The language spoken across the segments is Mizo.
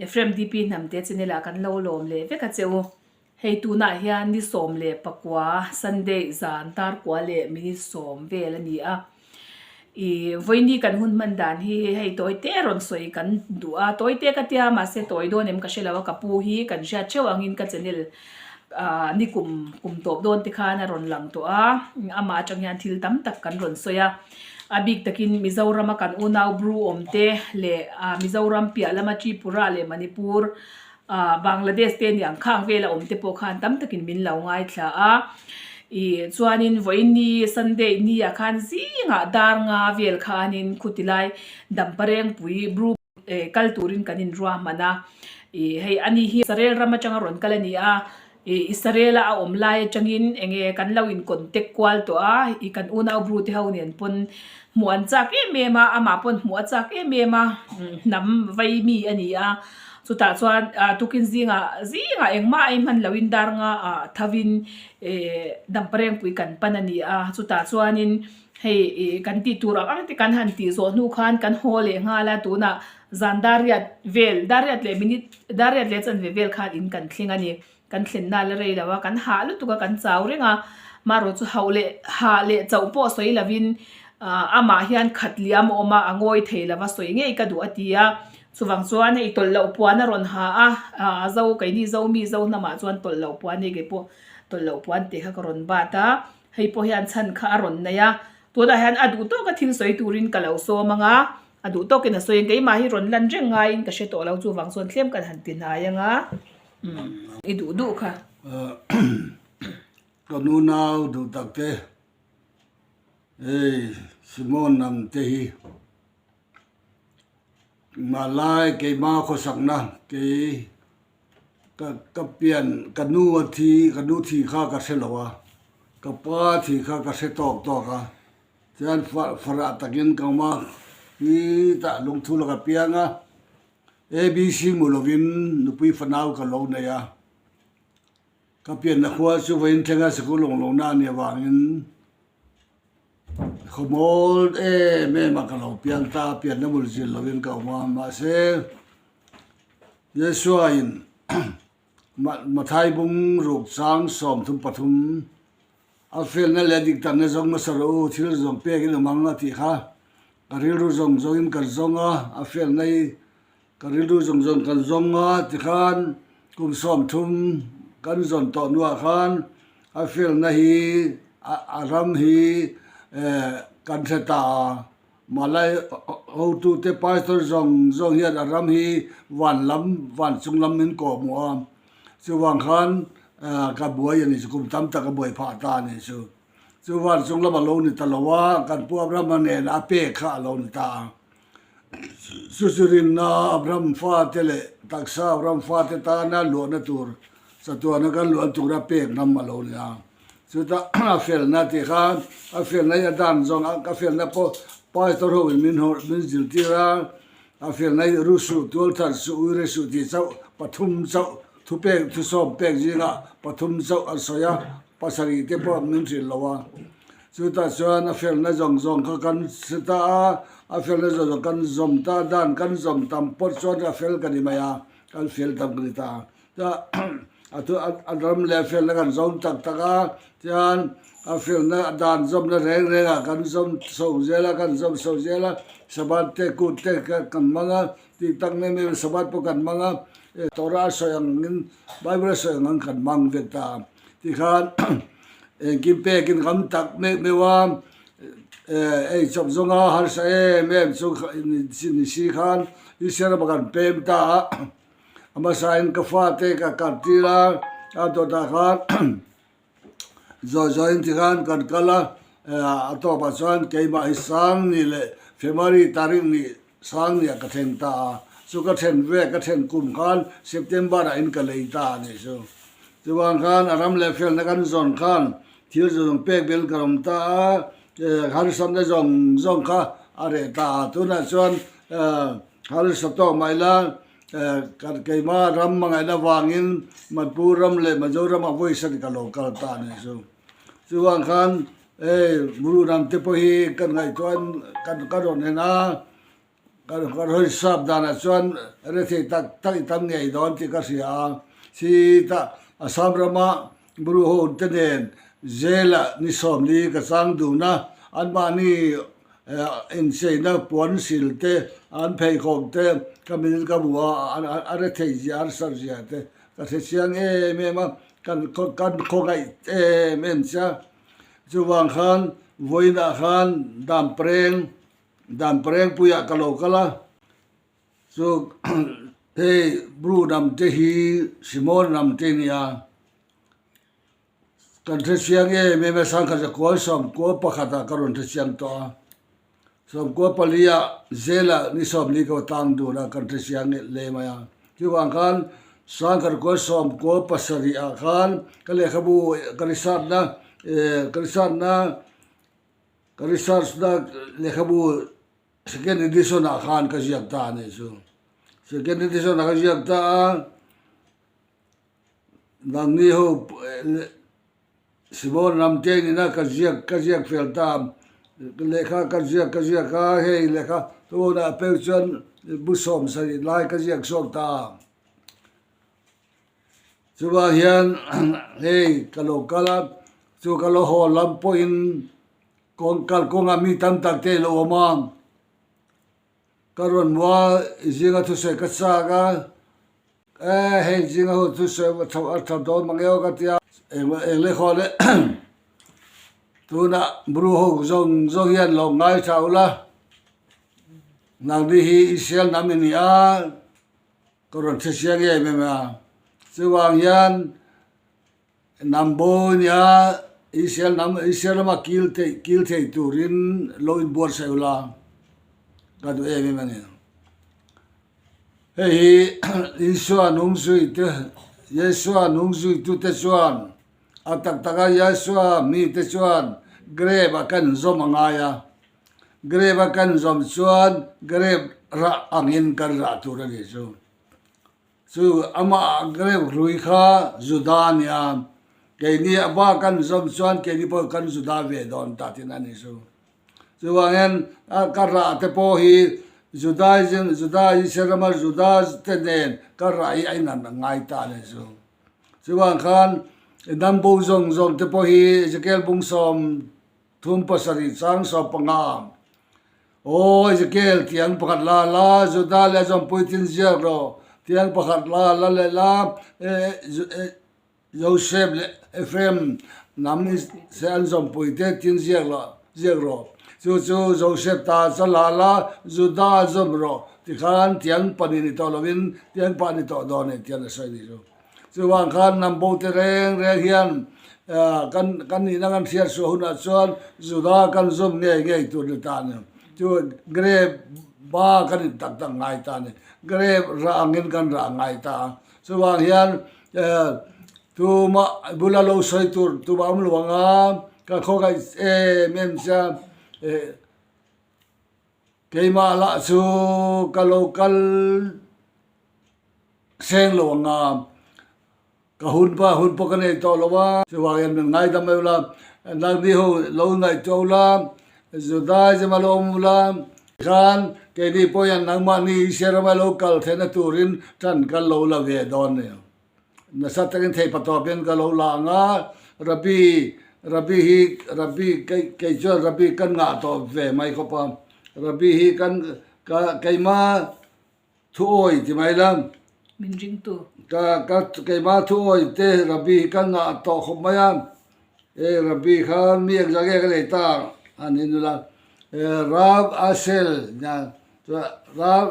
Ephraim DP Hnamte channel ah kan lo lawm leh vek a che u. Hei tunah hian ni 19 Sunday zan tarkua leh minute 10 vel a ni a. Ih vawiini kan hun hman dan hi hei tawi te rawn sawi kan duh a, tawi te ka tia mahse tawi dawn em ka hre lo a, ka pu hi kan hriat theuh angin ka channel ah ni kum kum tawp dawn te khan a rawn lang tawh a, amah atang hian thil tam tak kan rawn sawi a, a bik takin Mizoram a kan unau Bru awm te leh ah Mizoram piah lama Tripura leh Manipur Ah Bangladesh te aniang khang vela awm te pawh khan tam takin min lo ngaithla a. Ih chuanin vawiin Sunday ni ah khan zingah dar nga vel khanin khuti lai Damparengpui Bru eh kal turin kan inruahman a. Ih hei ani hi Israel ram atanga rawn kal a ni a. Ih Israel a a awm lai atangin enge kan lo in contact kual tawh a. Ih kan unau Bru te ho nen pawn hmuh an chak em em a, amah pawn hmuh a chak em em a, hnam vei mi a ni a. Chutah chuan ah tukin zingah zingah engmah a inhman lohin dar nga ah thovin eh Damparengpui kan pan a ni a, chutah chuanin hei ih kan tih tur ang ang te kan han tih zawh hnu khan kan haw leh nghal a, tunah zan dariat vel dariat leh minute dariat leh chanve vel khan in kan thleng a ni. Kan thlenna la rei lo a, kan hah lutuk a, kan chau reng a, marawh chu hauh leh hah leh chauh pawh sawi lovin amah hian khat liam a awm a, a ngawi thei lo va, sawi ngei ka duh a ti a, chuvang chuan hei tawlh loh puan a rawn ha a, a zo keini zo mi zo hnamah chuan tawlh loh puan hei kei pawh tawlh loh puan tih kha ka rawn bat a, hei pawh hian chhan kha a rawn nei a, tunah hian a duh tawka thil sawi turin ka lo sawm ang a, a duh tawkin a sawi ang, keimah hi rawn lan reng ngaiin ka hre tawh lo, chuvang chuan tlem kan han ti hnai ang a. I duh duh kha. Ka nunau duh tak te, hei Simon lam te hi Malai keima khawsakna kei ka ka pian ka nu a thi ka nu thi kha ka hre lo a, ka pa thi kha ka hre tawk tawk a, chuan farah takin ka awm a, hi tah lungthu la ka piang a. ABC hmu lovin nupui fanau ka lo nei a, ka pianna khua chu vawiin thlenga sikul awng lohna a nih avangin khawmawl em em a ka lo piang ta a, pianna mul zir lovin ka awm a, mahse Yeshua in Mathai bung ruk chang 33 A felna leh dik takna zawng hmasa rawh u, thil zawng pek in awm ang a tih kha ka rilru zawng zawngin kan zawng a, a felna hi ka rilru zawng zawng kan zawng a tikhan kum 30 kan zawn tawh hnuah khan a felna hi a ram hi kan hre ta a, Malay hotute pastor zawng zawng hian a ram hi van lam van chung lam min kawh hmuh a, chuvang khan ka buai a ni chu kum tam tak a buai phah ta a ni chu. Chu van chung lam a lo ni ta lo a, kan pu Abrahama nen a pek kha a lo ni ta a. Chu chu rinna Abraham fate leh taksa Abraham fate tana luahna tur chatuana kan luahna tura pek ram a lo ni a. Chutah a felna tih kha a felna hi a dan zawng a, ka felna pawh pastor ho in min hawrh min zirtir a, a felna hi ru suh, tual that suh, uire suh tih chauh pathum chauh thupek thusawm pek zingah pathum chauh a sawi a, pasarih te pawh min hrilh lo a. Chutah chuan a felna zawng zawng kha kan hre ta a, a felna zawng zawng kan zawm ta a, dan kan zawm tam pawt chuan a fel ka ni mai a, kan fel tam ka ni ta a. A ram leh a felna kan zawm tak tak a, tichuan a felna dan zawmna reng rengah kan zawm chho zel a, kan zawm chho zel a, Sabbath te kut te kan hmang a, tih tak mai mai Sabbath pawh kan hmang a, Torah a sawi angin Bible a sawi ang kan hmang vek ta a, tikhan engkim pekin kan tak meuh meuh a, ei chawp zawnga harsa em em chu ni si khan Israel ramah kan pem ta a. A hmasain ka fate ka kal tir a, a dawtah khan zawi zawiin tikhan kan kal a, a tawpah chuan keimah hi Sangni leh February tarik ni Sangniah ka thleng ta a, chu ka then ve ka then kum khan September ah in ka lei ta a nih chu. Chuvang khan a ram leh felna kan zawn khan thil zawng pek belh ka awm ta a, harsatna zawng zawng kha a reh ta a, tunah chuan harsa tawk mai la Kan keimah ram hmangaihna vangin Manipur ram leh Mizoram ah vawisan ka lo kal ta a nih chu. Chuvang khan hei Guru ram te pawh hi kan ngaihtuah in kan rawn en a, Kan hawi sap danah chuan rethei tak tak i tam ngei dawn tih ka hria a. Chitah Assam rama Bru ho te nen Jail-ah ni sawmli ka chang dun a, anmahni incheina puan sil te, an pheikhawk te ka min ka hmu a, a rethei zia, a harsat zia te ka hre chiang em em a, kan khawngaih em em che a. Chuvang khan vawiinah khan Dampreng Damprengpuiah ka lo kal a, chu hei Bru ram te hi Simon ram te nia, kan hre chiang em em a, Sangkhat zakua sawmkua pakhatah ka rawn hre chiang tawh a, sawmkua paliah Zela ni sawmli ka tang dun a, kan hre chiang hle mai a. Chuvang khan Sangkhat kua sawmkua pasarihah khan ka lehkhabu ka research na ka research na Ka research na lehkhabu second edition ah khan ka ziak ta a nih chu. Second edition ah ka ziak ta a, nangni ho Simon Ramte nena ka ziak ka ziak fel ta a, lehkha ka ziak ka ziak a, hei lehkha tunah pek chuan bu 70 lai ka ziak chhuak ta a. Chuvang hian hei ka lo kal a, chu ka lo haw lam pawhin kawng kal kawngah mi tam tak te a lo awm a, ka rawn hmu a zinga thusawi ka chak a, e hei zinga ho thusawi a tha dawn mang eo ka ti a, eng lehkhaw leh tunah bru ho zawng zawng hian lo ngai tha ula, nangni hi Israel hnam i ni a. Ka rawn hre chiang em em a, chuvang hian hnam bo nia Israel hnam Israel rama kil theih kil thei turin lo inbuatsaih ula ka duh em em a ni. Hei hi Isua nung zuite Yeshua nung zuitute chuan a tak taka Yeshua mite chuan grape a kan zawm a ngai a. Grape a kan zawm chuan grape rah angin kan rah tur a nih chu. Chu amah grape hrui kha Juda a ni a, keini a ba kan zawm chuan keini pawh kan Juda ve dawn ta tihna a nih chu. Chuvangin ka rah te pawh hi Judaism, Juda Israel rama Juda te nen ka rah hi a inan ngai ta a nih chu. Chuvang khan hnam bo zawng zawng te pawh hi Ezekiel bung sawm Thum pasarih chang 15. Aw Ezekiel, tiang pakhat la la, Juda leh a zawmpui tin ziak rawh. Tiang pakhat la la leh la, Josef leh Ephraim hnam se an zawmpui te tin ziak rawh, ziak rawh. Chu chu Josef ta cha la la, Juda a zawm rawh. Tikhan tiang pahnih ni tawh lovin tiang pah ni tawh dawn e, tiang a sawi ni chu. Chuvang khan hnam bo te reng reng hian kan kan nihna kan hriat suah hunah chuan Juda kan zawm ngei ngei tur ni ta a ni. Chu grape ba kan in tak tak ngai ta a ni. Grape rah angin kan rah ngai ta a. Chuvang hian tumah bula lo sawi tur tumah awm lo ang a, ka khawngaih em em che a. Keimah lah chu ka lo kal seng lo ang a, ka hun pawh hun pawh ka nei tawh lo a. Chuvang hian min ngaidam mai ula, nangni ho lo ngaihtuah ula, Judaism a lo awm ula, khan keini pawh hian nangmahni Israel rama lo kal theihna turin tan kan lo la ve dawn a ni. Nasa takin thei patawpin ka lo la ang a, Rabbi, Rabbi hi, Rabbi, kei, kei chuan Rabbi kan ngah tawh ve mai khawp a, Rabbi hi kan, ka, keima thuawi ti mai la. Min ringtu. Ka, ka, keima thuawi te Rabbi hi kan ngah tawh khawp mai a, e Rabbi khan mi engzah nge ka nei ta a ni nula, e Rab Asel, nia, Rab,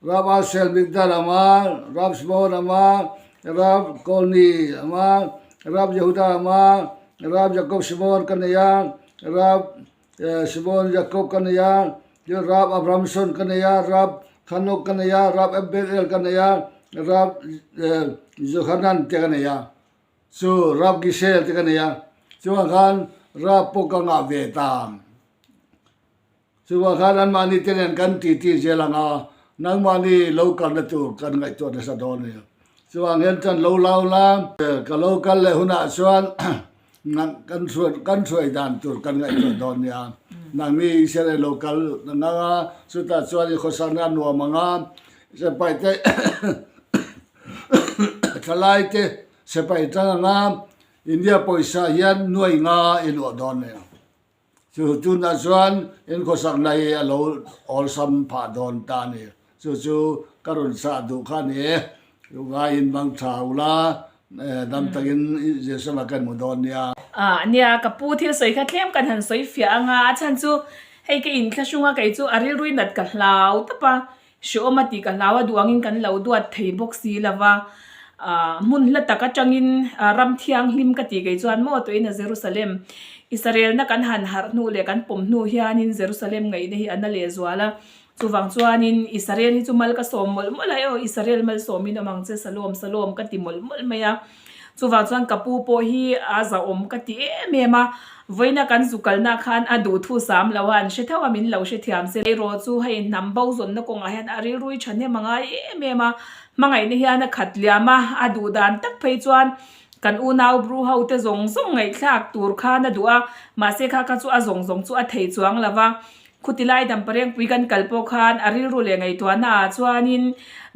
Rav Asher Migdal a ma, Rav Shimon a ma, Rav Kolni a ma, Rav Yehuda a ma, Rav Jacob Shimon ka nei a, Rav Shimon Jacob ka nei a, tin Rav Abrahamson ka nei a, Rav Hanok ka nei a, Rav Ebel ka nei a, Rav Johanan te ka nei a, chu Rav Gisel te ka nei a, chuvang khan Rav pawh ka ngah ve ta. Chuvang khan anmahni te nen kan titi zel ang a, nangmahni lo kalna tur kan ngaihtuah nasa dawn a ni. Chuvang hian chuan lo lau la, ka lo kal leh hunah chuan kan hruai dan tur kan ngaihtuah dawn nia. Nangni Israel lo kal ang a, chutah chuan i khawsakna a nuam ang a, sipai te thalai te sipai tang ang a, India pawisa hian nuai nga i luah dawn nia. Chu tunah chuan in khawsakna hi a lo awlsam phah dawn ta a ni. Chu chu ka rawn sah duh kha a ni e. Vaiin bang tha ula, dam takin Jerusalem ah kan hmu dawn nia. Ah nia, ka pu thil sawi kha tlem kan han sawi fiah ang a, a chhan chu hei ka inthlahrung a, kei chu a rilrui nat ka hlau tawp a, Hrehawm a tih ka hlau a duh angin kan lo duat thei bawk si lo va, hmun hla tak atangin ram thianghlim ka tih kei chuan maw tuin a Jerusalem Israelna kan han harh hnu leh kan pawm hnu hianin Jerusalem ngaihna hi a na leh zual a, chuvang chuanin Israel hi chu mal ka sawm mawlh mawlh a, aw Israel malsawmin awm ang che Salom Salom ka ti mawlh mawlh mai a. Chuvang chuan ka pu pawh hi a zahawm ka ti em em a, vawiina kan zu kalna khan a duh thu sam lo a, an hre tho a, min lo hrethiam se. Erawh chu hei hnam bo zawnna kawngah hian a rilrui thahnem a ngai em em a, hmangaihna hian a khat liam a, a duh dan tak phei chuan kan unau bru ho te zawng zawng ngaihthlak tur khan a duh a, mahse kha kha chu a zawng zawng chu a thei chuang lo va. Khuti lai damparengpui kan kal pawh khan a rilru leh ngaihtuahna ah chuanin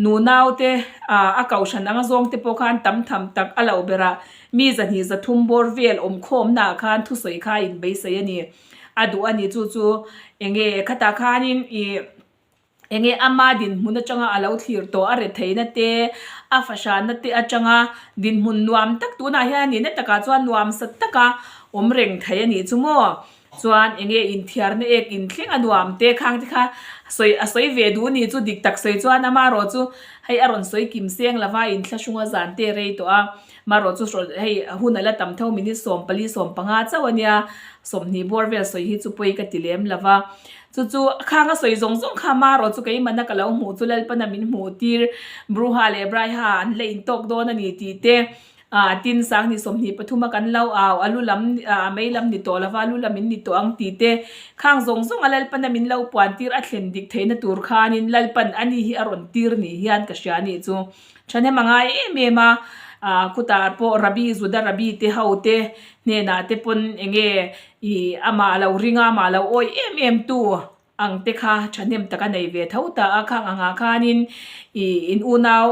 nunaute a kohhran anga zawngte pawh khan tam tham tak a loh berah mi zahnih zathum bawr vel awmkhawmna ah khan thusawi kha a inbeisei a ni. A duh a ni chu chu enge khatah khanin ih enge ama dinhmun atanga a lo thlir tawh a retheihna te a fahranna te atanga dinhmun nuam tak tunah hian a nihna takah chuan nuamsa taka awm reng thei a nih chu maw. Chuan enge inthiarna ek inthleng a nuam te khang te kha sawi a sawi ve duh ni chu dik tak sawi chuan amarawh chu hei a rawn sawi kim seng lova inthlahrunga zan te rei tawh a marawh chu hei hun a la tam tho minute 14 15 chauh a nia 20 bawr vel sawi hi chu pawi ka ti lem lova chu chu khang a sawi zawng zawng kha marawh chu keimahna ka lo hmuh chu Lalpana min hmuh tir Bruha leh Braiha an la intawk dawn a ni tih te Ah, tin Sanghni 23 a kan lo au, a lu lam, a mei lam ni tawh lova, lu lam in ni tawh ang tih te, khang zawng zawng a Lalpan a min lo puan tir a thlen dik theihna tur khanin Lalpan a ni hi a rawn tir ni hian ka hria anih chu. Thahnem a ngai em em a, ah, khutah pawh Rabbi, Juda Rabbi te ho te hnenah te pawn enge i amah lo ring a, amah lo awih em em tu, Ang te kha thahnem tak a nei ve tho ta a, khang angah khanin i in unau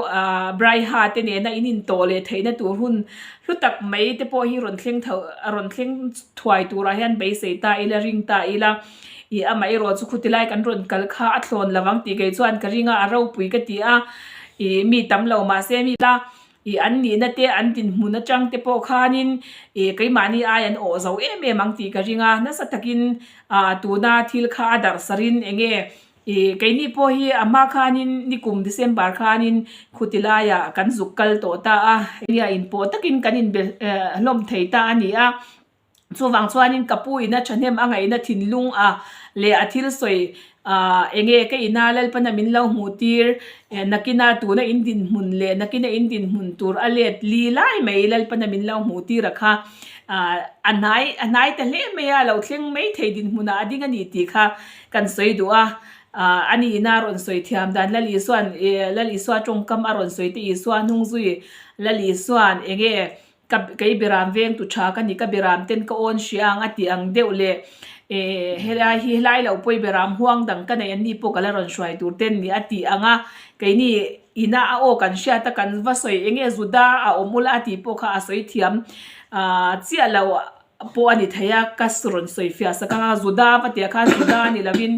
Braiha te nena in intawh leh theihna tur hun hlu tak mai te pawh hi rawn thleng tho a rawn thleng thuai turah hian beisei ta ila ring ta ila i amah erawh chu khuti lai kan rawn kal kha a thlawn lo ang tih kei chuan ka ring a, a ropui ka ti a i mi tam lo mahse mi la I an nihna te an dinhmun atang te pawh khanin i keimahni ai an awh zo em em ang tih ka ring a, nasa takin ah tuna thil kha a darh sarin eng nge i keini pawh hi a hma khanin nikum December khanin khuti laiah kan zuk kal tawh ta a, nia inpawh takin kan inbe hlawm thei ta a ni a. Chuvang chuanin ka pu ina thahnem a ngaihna thinlung a leh a thil sawi ah enge ka ina Lalpana min lo hmuh tir nakina tuna in dinhmun leh nakina in dinhmun tur a let li lai mai Lalpana min lo hmuh tir a kha ah a hnai a hnai ta hle mai a lo thleng mai thei dinhmunah a ding a ni tih kha kan sawi duh a ah a ni ina rawn sawi thiam dan Lal Isua'n Lal Isua tawngkam a rawn sawi te Isua hnung zui Lal Isua'n enge Ka kei biram veng tu tha ka ni, ka biram ten ka awn hria ang a tih ang deuh leh eh helai hi helai lo pawi biram huang dang ka nei an ni pawh ka la rawn hruai tur ten ni a tih ang a, keini ina a aw kan hriat a kan va sawi eng nge Juda a awm ula a tih pawh kha a sawi thiam ah chiah lo pawh a ni thei a, ka rawn sawi fiah sak ang a, Juda va tih ah khan Juda ni lovin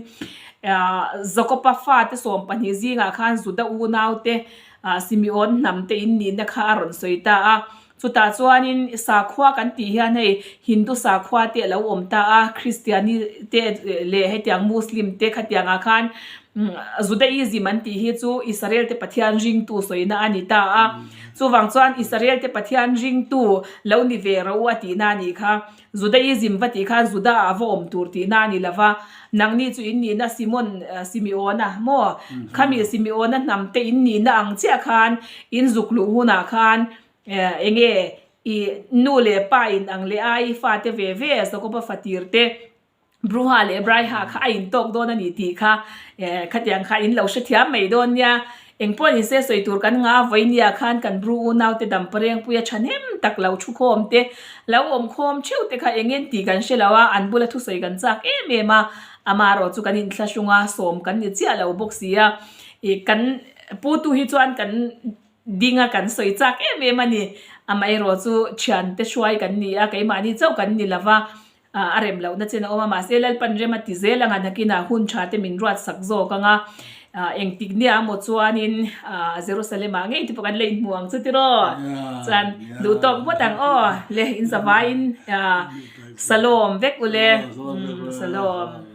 ah Jakopa fate 12 zingah khan Juda unaute Ah Simeon hnam te in nihna kha a rawn sawi ta a, chutah chuanin sakhua kan tih hian hei Hindu sakhua te a lo awm ta a, Kristiani te leh hetiang Muslim te khatiang ah khan Judaism an tih hi chu Israel te Pathian ringtu sawina a ni ta a, chuvang chuan Israel te Pathian ringtu lo ni ve ro a tihna a nih kha. Judaism va tih khan Juda ah va awm tur tihna a ni lo va, nangni chu in nihna Simon, Simeona maw? Khami Simeona hnam te in nihna ang chiah khan in zuk luh hunah khan eng nge i nu leh pa in ang leh a i fate ve ve Jakoba fatir te Bruha leh Braiha kha a intawk dawn a ni tih kha khatiang kha in lo hrethiam mai dawn nia. Engpawh ni se sawi tur kan nga vawinia khan kan Bru unaute damparengpuia thahnem tak lo thukhawm te, lo awmkhawm theuh te kha eng en tih kan hre lo a, an bula thusawi kan chak em em a, amaherawh chu kan inthlahrung a, sawm kan ni chiah lo bawk si a, ih kan putu hi chuan kan ding a kan sawi chak em em a ni, amaherawh chu thiante hruai kan ni a, keimahni chauh kan ni lo va, A rem lohna chen a awm a, mahse Lalpan rem a ti zel ang a, nakinah hun tha te min ruat sak zawk ang a, engtik nia emaw chuanin Jerusalem ah ngei te pawh kan la inhmu ang chu tiraw? Chuan duh tawk vawt ang aw le, in zavaiin Salom vek ule, Salom.